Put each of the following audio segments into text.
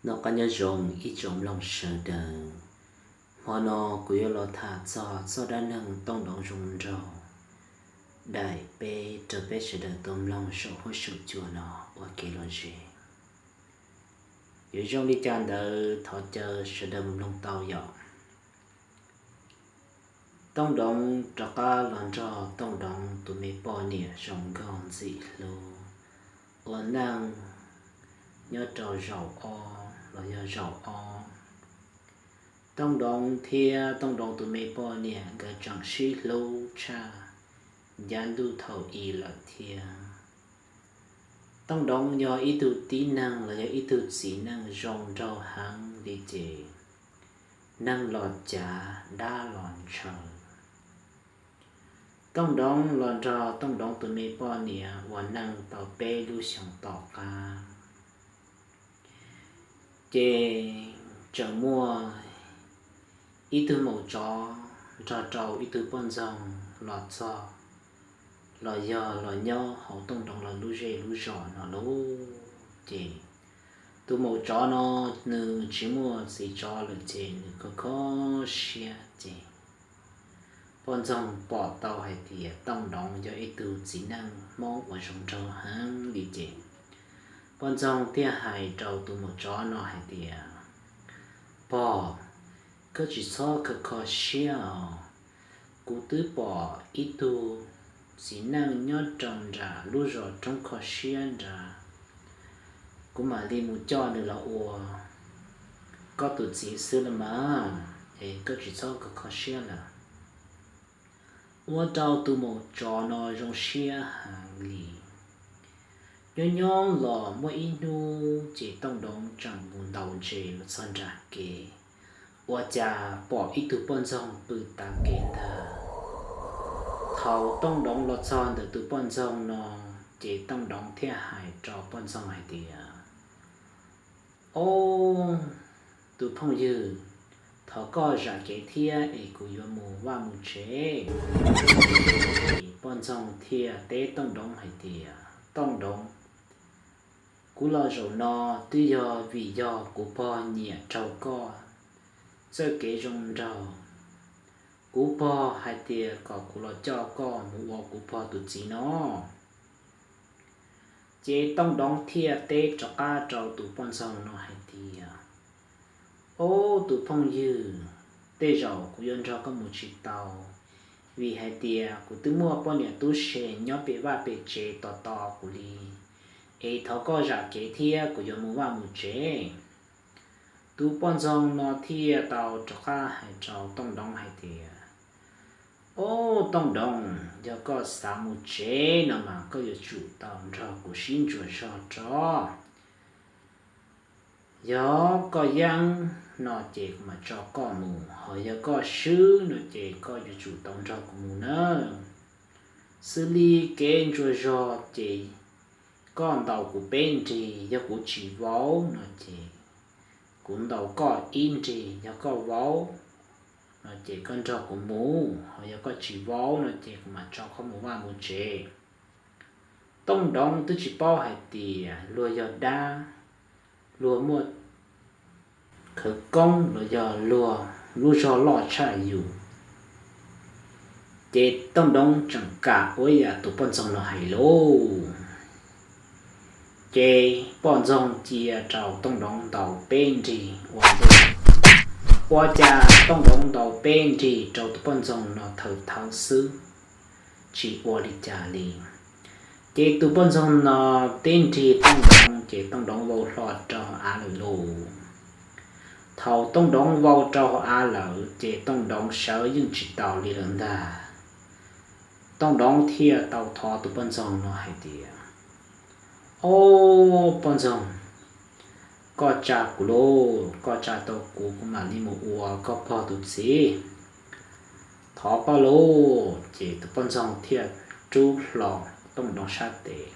Noj qab nyob zoo ib tsoom mloog sawv daws. Hmo no kuv yuav los tham txog txoj dab neeg Tooj Doov zoo nraug daim peb rau peb sawv daws tau mloog saum huab saum cua no ua kev lom zem. Yuav zoo li cas ntawd thov caw sawv daws mus mloog tau yom. Tooj Doov rov qab los nrog Tooj Doov tus me poj niam zoo nkauj ntxim hlub ua neej nyob rau zaum ob los yog zaum ob. Tooj Doov thiab Tooj Doov tus me poj niam nkawd tseem sib hlub tshaj ncaj ntuj thaum i lawm thiab. Tooj Doov yog ib tug tib neeg los yog ib tug txiv neej zoo nraug heev li ces neeg los cav dab los ntshaw. Tooj Doov los nrog Tooj Doov tus me poj niam ua neej tau peb lub xyoos tom qab, ces tseem muaj ib tug maum tsov nrog rau ib tug poj ntxoog los txog los yog los nyob hauv Tooj Doov lawv lub zej lub zos no lauj. Ces tus maum tsov no nws tsis muaj txiv tsov lawm ces nws kho kho siab ces poj ntxoog pom tau hais tias Tooj Doov yog ib tug txiv neej Hmoob uas zoo nraug heev li ces poj ntxoog thiaj hais rau tus maum tsov no hais tias, Pog, koj tsis txhob kho kho siab os. Kuv twb pom ib tug txiv neej nyob rau nram lub zos roob kho siab nrad, kuv mam li mus coj nws los ua koj tus txiv xwb los mas, es koj tsis txhob kho kho siab lawm. Ua rau tus maum tsov no zoo siab heev li. Nyob nyob los muaj ib hnub ces Tooj Doov tseem mus ntaus ntses los txog nram kev, ua cas pom ib tug poj ntxoog pw tav kev ntag. Thaum Tooj Doov los txog ntawm tus poj ntxoog no, ces Tooj Doov thiaj hais rau poj ntxoog hais tias, Ob, tus phooj ywg, thov koj zam kev thiab es kuv yuav mus vaj mus tsev. Poj ntxoog thiaj teb Tooj Doov hais tias, Tooj Doov, kuv los zaum no twb yog vim yog kuv pog nyiam raug koj txoj kev zoo nraug. Kuv pog hais tias kom kuv los coj koj mus ua kuv pog tus txiv no. Ces Tooj Doov thiaj teb rov qab rau tus poj ntxoog no hais tias, Ob, tus phooj ywg, tej zaum kuv yuav nrog koj mus tsis tau, vim hais tias kuv twb muaj poj niam tub se nyob pem vaj pem tsev tos tos kuv li, es thov koj zam kev thiab kuv yuav mus vaj mus tsev. Tus poj ntxoog no thiaj tau rov qab hais rau Tooj Doov hais tias, Ob, Tooj Doov, yog koj xav mus tsev no mas koj yuav tsum tau nrog kuv sib ntsuas zog tso. Yog koj yeej no ces kuv mam tso koj mus, ho yog koj swb no ces koj yuav tsum tau nrog kuv mus nawb. Xws li kev ntsuas zog ces koj ntaus kuv peb nrig, yog kuv tsis vau no ces kuv ntaus koj ib nrig, yog koj vau no ces koj nrog kuv mus, ho yog koj tsis vau no ces kuv mam tso koj mus vaj mus tsev. Tooj Doov twb tsis paub hais tias luag yog dab, luag muaj khawv koob los yog luag lub zog loj tshaj yus. Ces Tooj Doov tseem kam ua yam tus poj ntxoog no hais lauj. Ces poj ntxoog cia rau Tooj Doov ntaus peb nrig ua ntej. Ua cas Tooj Doov ntaus peb nrig rau tus poj ntxoog no thawm thawv xwb, tsis ua li cas li. Ces tus poj ntxoog no teb nrig Tooj Doov ces Tooj Doov vau hlo rau hauv av lawm lauj. Thaum Tooj Doov vau rau hauv av lawm ces Tooj Doov sawv yeej tsis taus li lawm ntag. Tooj Doov thiaj tau thov tus poj ntxoog no hais tias, Ob, poj ntxoog, koj tsa kuv lauj, koj tsa tau kuv, kuv mam li mus ua koj pog tus txiv. Thov koj lauj. Ces tus poj ntxoog thiaj rub hlo Tooj Doov sab tes,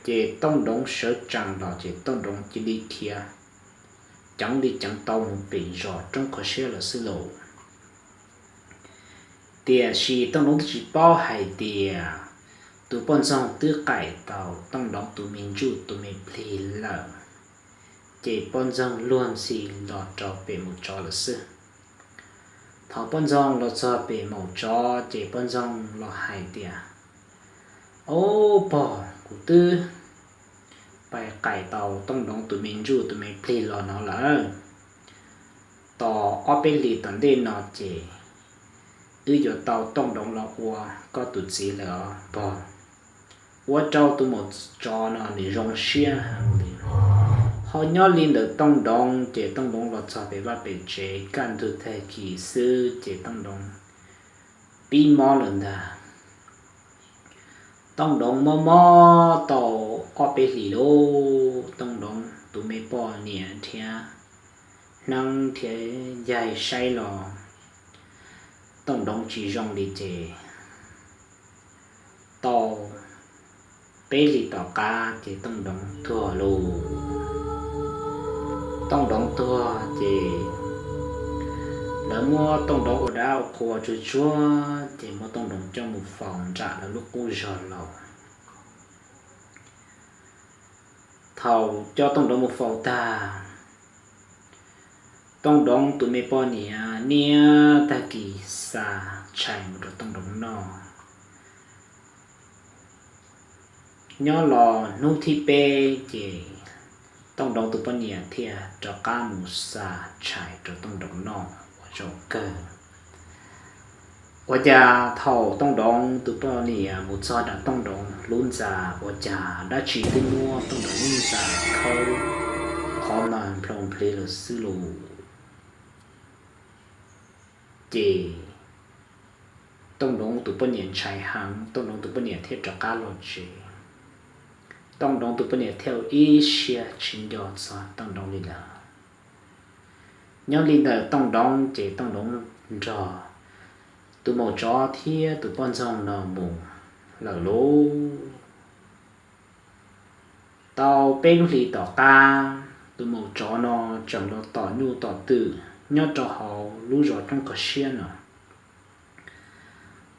ces Tooj Doov sawv tsees los ces Tooj Doov cia li khiav ceev li ceev tau mus pem zos roob kho siab lawm xwb lauj. Tiam sis Tooj Doov twb tsis paub hais tias tus poj ntxoog twb qaim tau Tooj Doov tus me ntsuj tus me plig lawm. ces poj ntxoog luag ntxhi los rau pem maum tsov lawm xwb. Thaum poj ntxoog los txog pem maum tsov ces poj ntxoog los hais tias, Au pog, kuv twb pais qais tau Tooj Doov tus me ntsuj tus me plig los no lawm. Tos ob peb hlis tom ntej no ces wb yuav tau Tooj Doov los ua koj tus txiv lawm os pog. Ua rau tus maum tsov no nws zoo siab heev li. Ho nyob li ntawm Tooj Doov ces Tooj Doov los txog pem vaj pem tsev kaj ntug tag kis xwb ces Tooj Doov pib mob lawm ntag. Tooj Doov mob mob tau ob peb hlis lauj, Tooj Doov tus me poj niam nrhiav hnab nrhiav yaig saib los Tooj Doov tsis zoo li ces tau peb hlis tom qab ces Tooj Doov tuag lauj. Tooj Doov tuag ces lawv muab Tooj Doov ua dab ua qhua tsuag tsuag ces muab Tooj Doov coj mus faus nram lawv lub qub zos laus. Thaum coj Tooj Doov mus faus tag, Tooj Doov tus me poj niam niaj tag kis xa tshais mus rau Tooj Doov noj. Nyob los hnub thib peb ces Tooj Doov tus poj niam thiaj rov qab mus xa tshais rau Tooj Doov noj ua zaum kawg. Ua cas thaum Tooj Doov tus poj niam mus txog nram Tooj Doov lub ntxa, ua cas dab tsi twb muab Tooj Doov lub ntxa khawb qhov mas nplho nplhi lawm xwb lauj. Ces Tooj Doov tus poj niam ntshai heev, Tooj Doov tus poj niam thiaj rov qab los tsev. Tooj Doov tus poj niam thiaj ua ib siab tsis nco txog Tooj Doov li lawm. Nyob li ntawm Tooj Doov ces Tooj Doov nrog tus maum tsov thiab tus poj ntxoog no mus lawm lauj. Tau peb lub hlis tom qab, tus maum tsov no tseem los tom nyuj tom twm nyob rau hauv lub zos coob kho siab no.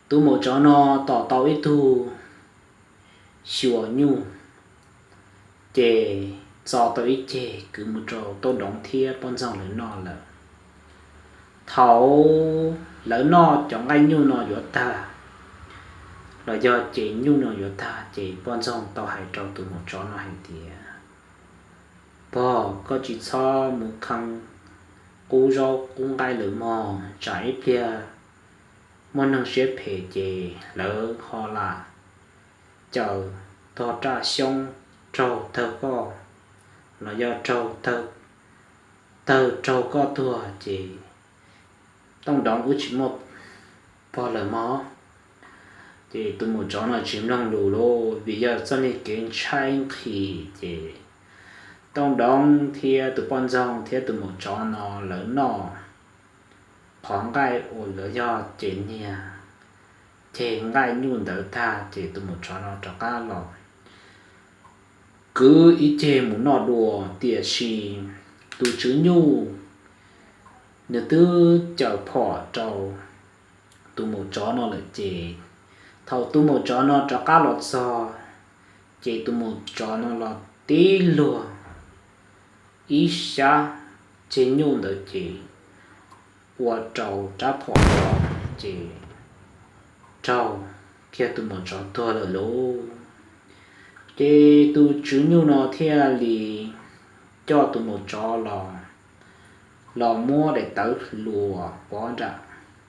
Tus maum tsov no tom tau ib tug xyuas nyuj, ces txo tau ib ceg kwv mus rau Tooj Doov thiab poj ntxoog lawv noj lawm. Thaum lawv noj cov nqaij nyuj no yuav tag, los yog ces nyuj no yuav tag, ces poj ntxoog tau hais rau tus maum tsov no hais tias, Pog, koj tsis txhob mus khee qub zaub qub nqaij lawm mog, tsam ib pliag muaj neeg siab phem ces lawv ho lam caws tog raj xyoob raug tawg koj, los yog raug tawg raug koj tuag ces Tooj Doov wb tsis muaj pog lawm mog. Ces tus maum tsov no tsis mloog lus lauj, vim yog txoj niag kev ntshai nqhis ces Tooj Doov thiab tus poj ntxoog thiab tus maum tsov no lawv noj qhov nqaij uas lawv yog ces niag ceg nqaij nyuj ntawd tag ces tus maum tsov no rov qab los kwv ib ceg mus noj dua, tiam sis tus tswv nyuj nws twb caws phom rau tus maum tsov no lawm ces thaum tus maum tsov no rov qab los txog, ces tus maum tsov no los tib luag ib sab ceg nyuj ntawd ces ua rau rab phom no ces raug kiag tus maum tsov tuag lawm lauj. Ces tus tswv nyuj no thiaj li coj tus maum tsov los, los muab daim tawv hluas pov nram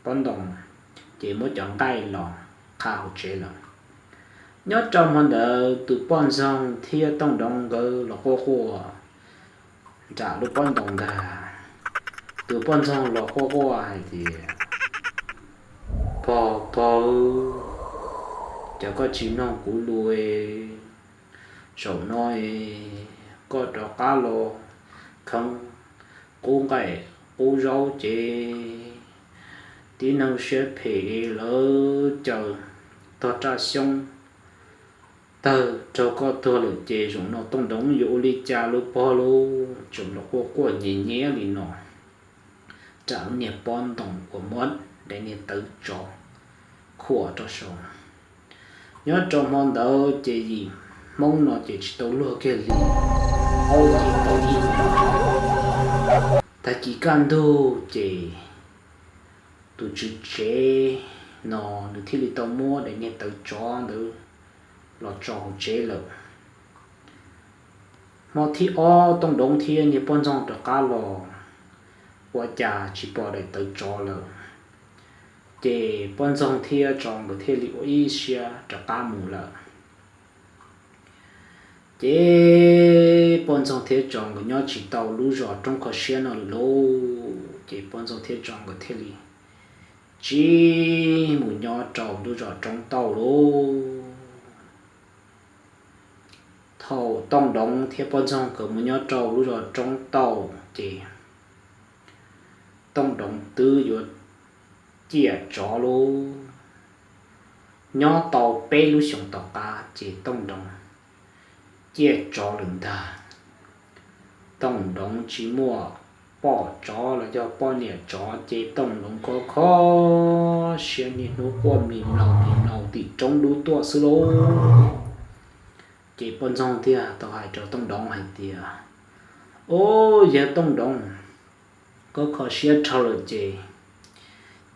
pob ntoo, ces muab cov nqaij los qha hauv tsev lawm. Nyob rau hmo ntawd tus poj ntxoog thiab Tooj Doov nkawd los quaj quaj nram lub pob ntoo ntag. Tus poj ntxoog los quaj quaj hais tias, Pog, pog, cas koj tsis mloog kuv lus? Zaum no koj rov qab los khee qub nqaij qub zaub ces tib neeg siab phem lawv caws tog raj xyoob tawg raug koj tuag lawm ces zaum no Tooj Doov yuav ua li cas lub pog lauj? Tseem los quaj quaj nyiav nyiav li no nram lub niag pob ntoo uas muab daim niag tawv tsov khuam rau saum. Nyob rau hmo ntawd ces yim Hmoob no ces tsis tau luag kiag li, aub ces tau ib Tag kis kaj ntug ces tus tswv tsev no nws thiaj li tau muab daim niag tawv tsov ntawd los tso hauv tsev lawm. Hmo thib ob Tooj Doov thiab niag poj ntxoog rov qab los, ua cas tsis pom daim tawv tsov lawm. Ces poj ntxoog thiab tsov nkawd thiaj li ua ib siab rov qab mus lawm. Ces poj ntxoog thiab tsov nkawd nyob tsis tau lub zos roob kho siab no lawm lauj. Ces poj ntxoog thiab tsov nkawd thiaj li tsis mus nyob rau lub zos roob tauj lauj. Thaum Tooj Doov thiab poj ntxoog nkawd mus nyob rau lub zos roob tauj ces Tooj Doov twb yuav ciaj tsov lauj. Nyob tau peb lub xyoos tom qab ces Tooj Doov ciaj tsov lawm ntag. Tooj Doov tsis muaj poj tsov los yog poj niam tsov ces Tooj Doov kho kho siab niaj hnub quaj mis mlaus mis mlaus tim roob dub tuaj xwb lauj. Ces poj ntxoog thiaj tau hais rau Tooj Doov hais tias, Au, yawg Tooj Doov, koj kho siab dhau lawm ces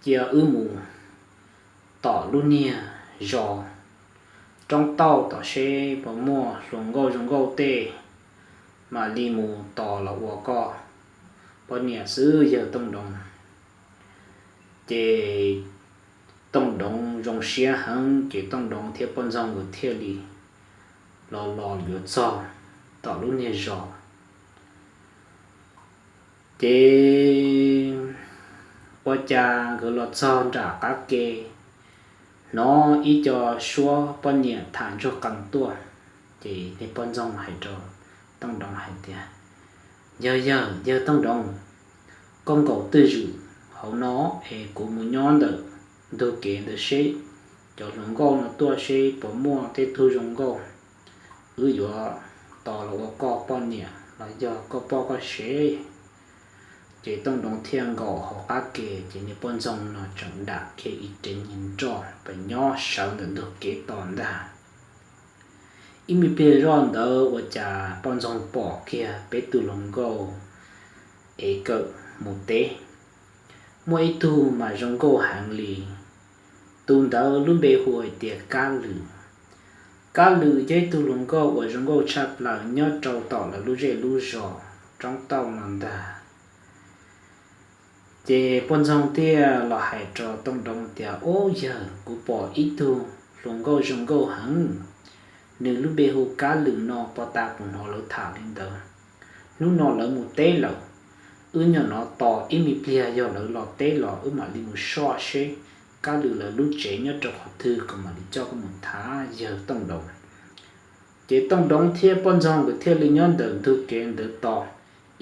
cia wb mus tom lub niag zos roob tauj tom seb puas muaj hluas nkauj zoo nkauj tej mam li mus tos los ua koj poj niam xwb yawg Tooj Doov. Ces Tooj Doov zoo siab heev ces Tooj Doov thiab poj ntxoog nkawd thiaj li los los yuav txog tom lub niag zos. Ces ua cas nkawd los txog nram qab ke, hnov ib co suab poj niam tham ntsuag qees tuaj. Ces niag poj ntxoog hais rau Tooj Doov hais tias, Yawg, yawg, yawg Tooj Doov, koj nkaum twj ywm hauv no es kuv mus nyob ntawm ntug kev ntawd seb cov hluas nkauj no tuaj seb puas muaj tej tug zoo nkauj, wb yuav tos los ua koj poj niam los yog koj poj koj sev. Ces Tooj Doov thiaj nkaum hauv qab ke ces niag poj ntxoog no tseem dam kiag ib rev nyiag nroj pes nyob sawv ntawm ntug kev tos ntag. Ib me pliag zoj ntawd ua cas poj ntxoog pom kiag peb tug hluas nkauj es kawm mus teb. Muaj ib tug mas zoo nkauj heev li, tus ntawd lub npe hu hais tias Kab Lwm. Kab Lwm yog ib tug hluas nkauj uas zoo nkauj tshaj plaws nyob rau tom lawv lub zej lub zos roob tauj no ntag. Ces poj ntxoog thiaj los hais rau Tooj Doov tias, Ub yawg, kuv pom ib tug hluas nkauj zoo nkauj heev, nws lub npe hu Kab Lwm no, pov tas kuv hnov lawv tham li ntawd. Hnub no lawv mus teb lawm, wb nyob no tos ib me pliag yog lawv los teb los wb mam li mus soj seb Kab Lwm lawv lub tsev nyob rau qhov twg kom mam li coj koj mus tham yawg Tooj Doov. Ces Tooj Doov thiab poj ntxoog nkawd thiaj li nyob ntawm ntug kev ntawd tos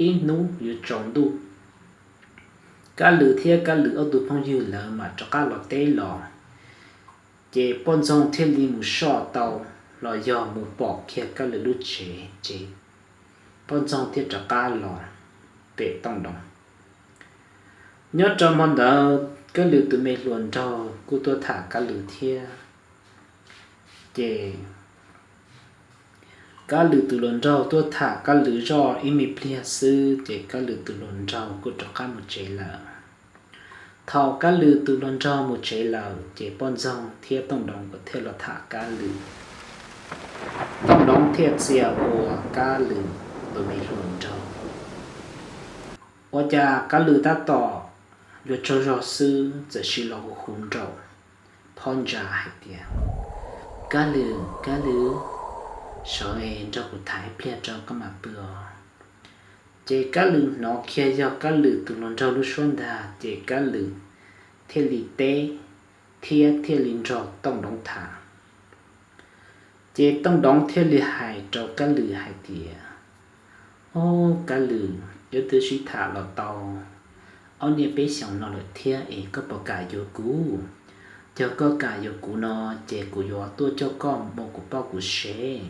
ib hnub yuav tsaus ntuj. Kab Lwm thiab Kab Lwm ob tug phooj ywg lawv mam rov qab los teb los. Ces poj ntxoog thiaj li mus soj tau los yog mus pom kiag Kab Lwm lub tsev ces poj ntxoog thiaj rov qab los pem Tooj Doov. Nyob rau hmo ntawd Kab Lwm tus me hluas nraug kuj tuaj tham Kab Lwm thiab. Ces Kab Lwm tus hluas nraug tuaj tham Kab Lwm zoj ib me pliag xwb ces Kab Lwm tus hluas nraug kuj rov qab mus tsev lawm. Thaum Kab Lwm tus hluas nraug mus tsev lawm ces poj ntxoog thiab Tooj Doov nkawd thiaj los tham Kab Lwm. Tooj Doov thiaj txia ua Kab Lwm tus me hluas nraug. Ua cas Kab Lwm tab tom yuav tsaug zog xwb txawm sim los hu hu nraum phab ntsa hais tias, Kab Lwm, Kab Lwm, sawv es nrog kuv tham ib pliag rau koj mam pw os. Ces Kab Lwm hnov kiag yog Kab Lwm tus hluas nraug lub suab ntag ces Kab Lwm thiaj li teb thiab thiaj li nrog Tooj Doov tham. Ces Tooj Doov thiaj li hais rau Kab Lwm hais tias, Ob, Kab Lwm, wb twb sib tham los tau ob niaj peb xyoos no lawm thiab es koj puas kam yuav kuv? Yog koj kam yuav kuv no ces kuv yuav tuaj coj koj mus ua kuv poj kuv sev.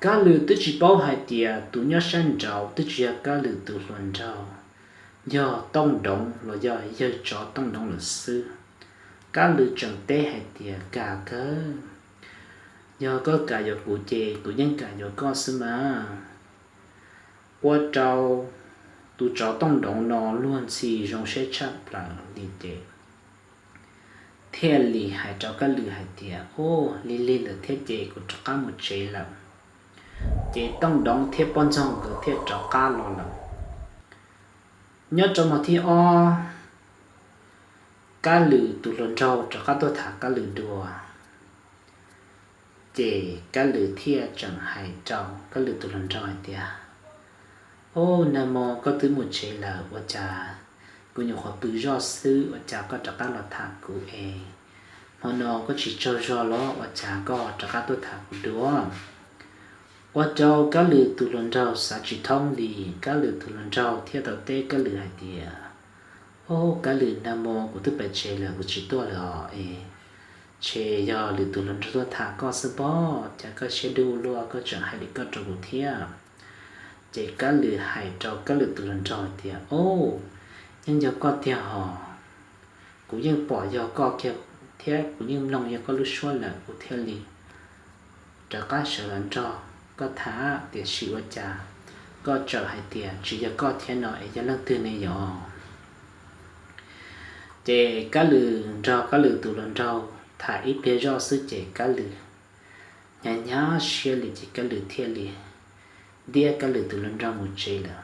Kab Lwm twb tsis paub hais tias tus nyob sab nraud twb tsis yog Kab Lwm tus hluas nraug, yog Tooj Doov los yog yawg tsov Tooj Doov lawm xwb. Kab Lwm tseem teb hais tias, Kam kawg, yog koj kam yuav kuv ces kuv yeej kam yuav koj xwb mas. Ua rau tus tsov tooj doov no luag ntxhi zoo siab tshaj plaws li ces thiaj li hais rau Kab Lws hais tias, Ub, lig lig ntawd thiab ces kuv rov qab mus tsev lawm. Ces tooj doov thiab poj ntxoog nkawd thiaj rov qab los lawm. Nyob rau hmo thib ob, Kab Lws tus hluas nraug rov qab tuaj tham Kab Lws dua. Ces Kab Lws thiaj tseem hais rau Kab Lws tus hluas nraug hais tias, Ub, nag hmo koj twb mus tsev lawm ua cas kuv nyuam qhuav pw zoj xwb ua cas koj rov qab los tham kuv es hmo no koj tsis tsaug zog los ua cas koj rov qab tuaj tham kuv dua? Ua rau Kab Lws tus hluas nraug xav tsis thoob li. Kab Lws tus hluas nraug thiaj tau teb Kab Lws hais tias, Ub, Kab Lws, nag hmo kuv twb pais tsev lawm, kuv tsis tuaj lawm os es. Ces yog lwm tus hluas nraug tuaj tham koj xwb pob, cas koj siab dub luaj koj tseem hais li koj rau kuv thiab? Ces Kab Lws hais rau Kab Lws tus hluas nraug hais tias, Ub, yeej yog koj tiag hos, kuv yeej pom yog koj kiag thiab kuv yeej mloog yog koj lub suab lawm kuv thiaj li rov qab sawv los nrog koj tham, tiam sis ua cas koj tseem hais tias tsis yog koj thiab no es yog leej twg ne yom? Ces Kab Lws nrog Kab Lws tus hluas nraug tham ib pliag zoj xwb ces Kab Lws hnyav hnyav siab li ces Kab Lws thiaj li ntiab Kab Lws tus hluas nraug mus tsev lawm.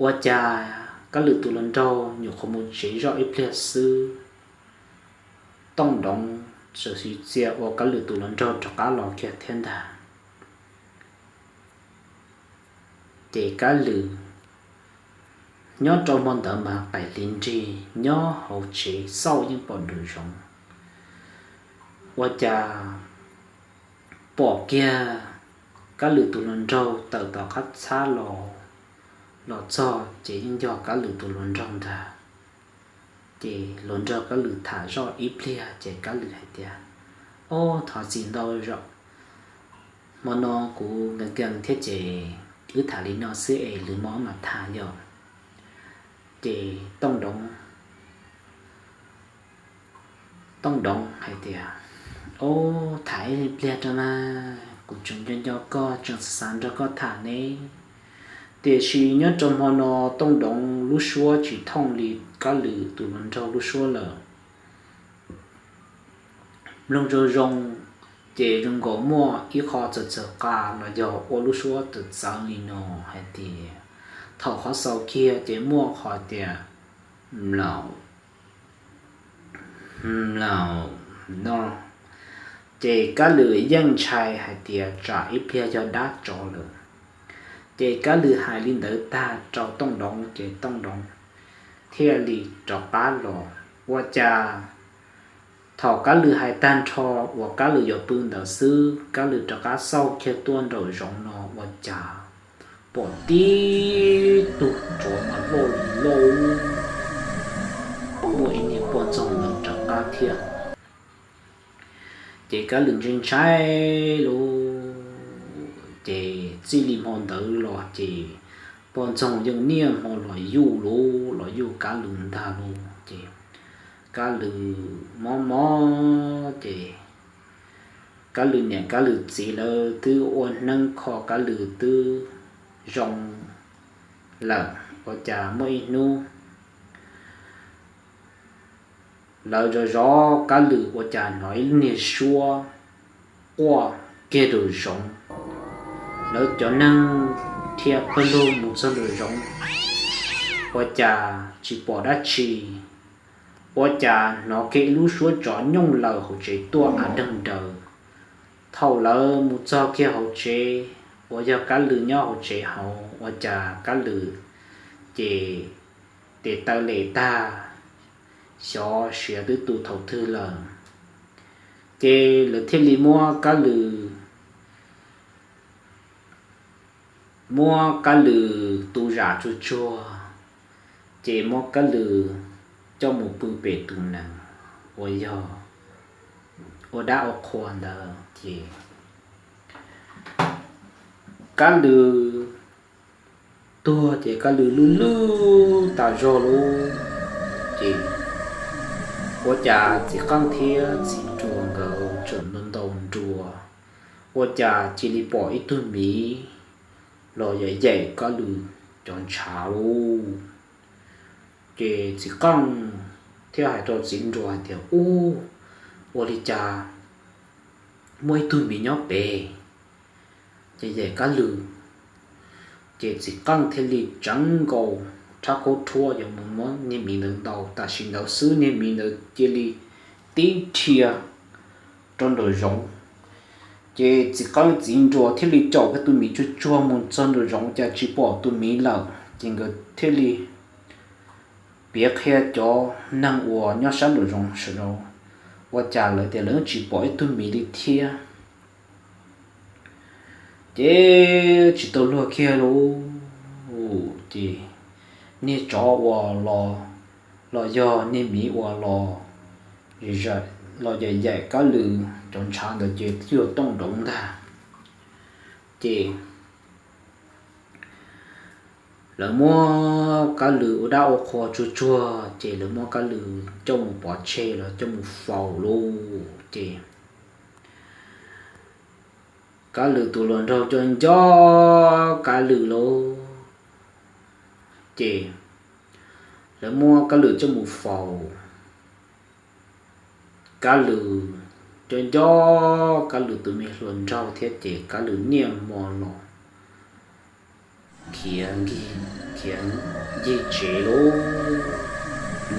Ua cas Kab Lws tus hluas nraug nyuam qhuav mus tsev zoj ib pliag xwb, Tooj Doov txawm xwm txia ua Kab Lws tus hluas nraug rov qab los kiag thiab ntag. Ces Kab Lws nyob rau hmo ntawd mas qaim hli nrig nyob hauv tsev xauj yeej pom nraum zoov. Ua cas pom kiag Kab Lws tus hluas nraug tawm tom qab txhab los, los txog ces yeej yog Kab Lws tus hluas nraug ntag. Ces hluas nraug Kab Lws tham zoj ib pliag ces Kab Lws hais tias, Ob, thov txim ntau zaum, hmo no kuv nkees nkees thiab ces wb tham li no xwb es lwm hmo mam tham yom. Ces Tooj Doov Tooj Doov hais tias, Ob, tham ib pliag rau na, kuv tseem nco nco koj, tseem xav xav nrog koj tham ne. Tiam sis nyob rau hmo no Tooj Doov lub suab tsis thooj li Kab Lws tus hluas nraug lub suab lawm. Mloog zoo zoo ces zoo nkaus muaj ib qho txawv txawv qa los yog ua lub suab txawv txawv li no hais tias, thaum qhov xaus kiag ces muaj qhov tias, mlaum, mlaum no. Ces Kab Lws yeej ntshai hais tias tsam ib pliag yog dab tsov lawm. Ces Kab Lws hais li ntawd tag rau Tooj Doov ces Tooj Doov thiaj li rov qab los. Ua cas thaum Kab Lws hais tag nrho uas Kab Lws yuav pw ntawd xwb, Kab Lws rov qab xauj kiag tuaj nraum zoov no ua cas pom tib tug tsov mas loj li loj, muaj ib niag poj ntxoog ntawd rov qab thiab. Ces Kab Lws ntshai ntshai lauj, ces txij li hmo ntawd los ces poj ntxoog yeej niaj hmo los yuj lauj, los yuj Kab Lws ntag lauj. Ces Kab Lws mob mob ces Kab Lws niam Kab Lws txiv lawv twb ua hneev kho Kab Lws twb zoo lawm, ua cas muaj ib hnub lawv zov zov Kab Lws ua cas hnov ib lub niag suab quaj kiag nraum zoov. Lawv cov neeg thiaj pawg lug mus txog nraum zoov, ua cas tsis pom dab tsi, ua cas hnov kiag ib lub suab tsov nyooj laws hauv tsev tuaj av deeg nraws. Thaum lawv mus txog kiag hauv tsev uas yog Kab Lws nyob hauv tsev hauv, ua cas Kab Lws ces tes taw lem tag, xyov siav twb tu thaum twg lawm. Ces lawv thiaj li muab Kab Lws, muab Kab Lws tu zam tsuag tsuag, ces muab Kab Lws coj mus pw pem tus nees uas yog ua dab ua qhua ntawd. Ces Kab Lws tuag ces Kab Lws lwj lwj tas zog lauj. Ces ua cas txiv qeej thiab txiv nruas nkawd tseem ntaus ntaus nruas, ua cas cia li pom ib tug miv los yaim yaim Kab Lws. cov ntshav lauj. Ces txiv qeej thiaj hais rau txiv nruas hais tias, Ub, ua li cas muaj ib tug miv nyob pem ces yaim Kab Lws. Ces txiv qeej thiaj li tseev nkaus rab khaub rhuab yuav mus muab niag miv ntawd ntaus. Tam sim ntawd xwb niag miv ntawd cia li tib rhia rau nraum zoov. Ces txiv qeej txiv nruas thiaj li caum kiag tus miv tsuag tsuag mus txog nraum zoov cas tsis pom tus miv lawm. Ces nkawd thiaj li piav qhia cov neeg uas nyob sab nraum zoov sawv daws, ua cas lawv tias lawv tsis pom ib tug miv li thiab. Ces tsis tau luag kiag lauj. Ces niag tsov uas los, los yog niag miv uas los, los yaim yaim Kab Lws cov ntshav ntawd ces twb yog tooj doov ntag. Ces lawv muab Kab Lws ua dab ua qhua tsuag tsuag ces lawv muab Kab Lws coj mus pov tseg los coj mus faus lauj. Ces Kab Lws tus hluas nraug nco nco Kab Lws lauj. Ces lawv muab Kab Lws coj mus faus. Kab Lws nco nco Kab Lws tus me hluas nraug thiab ces Kab Lws niaj hmo los khiav, khiav ncig tsev lauj,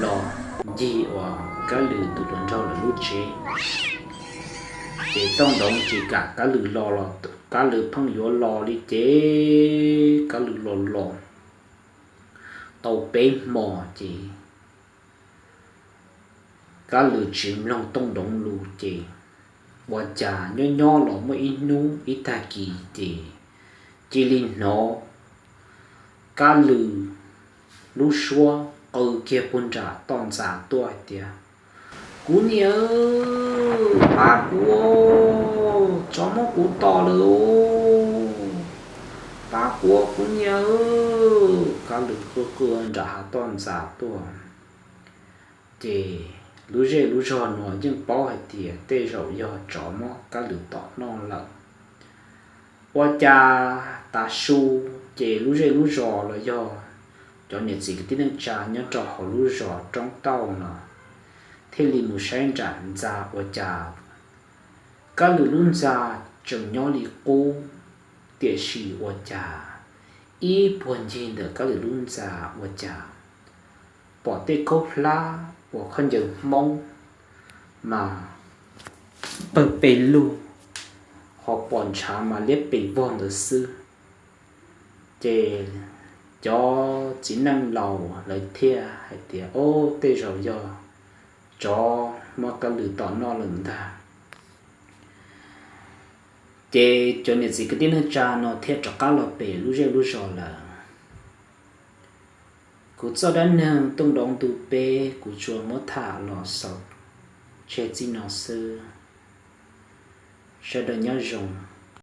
los ncig uas Kab Lws tus hluas nraug lawv lub tsev. Ces tooj doov tsis kam Kab Lws los los Kab Lws pheej yuav los li ces Kab Lws los los tau peb hmo ces Kab Lws tsis mloog tooj doov lus ces ua cas nyob nyob los muaj ib hnub ib tag kis ces cia li hnov Kab Lws lub suab qw kiag puag nram toj ntxas tuaj hais tias, Kuv niam, pab kuv, tsov muab kuv tom lawm, pab kuv, kuv niam. Kab Lws qw qw nram hav toj ntxas tuaj. Ces lub zej lub zog no yeej paub hais tias tej zaum yog tsov muab Kab Lws tom noj lawm. Ua cas tav su ces lub zej lub zos los yog cov niam txiv kwv tij neej tsa nyob rau hauv lub zos Roob Tauj no thiaj li mus saib nram ntxa ua cas Kab Lws lub ntxa tseem nyob li qub, tiam sis ua cas ib puag ncig ntawm Kab Lws lub ntxa ua cas pom tej khaub hlab uas khaub ncaws Hmoob mas pawg pes lug, ho pom ntshav mas liab pes vog ntawd xwb. Ces cov txiv neej laus lawv thiaj hais tias, Ob, tej zaum yog tsov muab Kab Lws tom noj lawm ntag. Ces cov niam txiv kwv tij neej tsa no thiaj rov qab los pem lub zej lub zos lawm. Kuv txoj dab neeg tooj doov ntu peb kuv tsuas muab tham los xaus tseg txij no xwb. Sawv daws nyob zoo.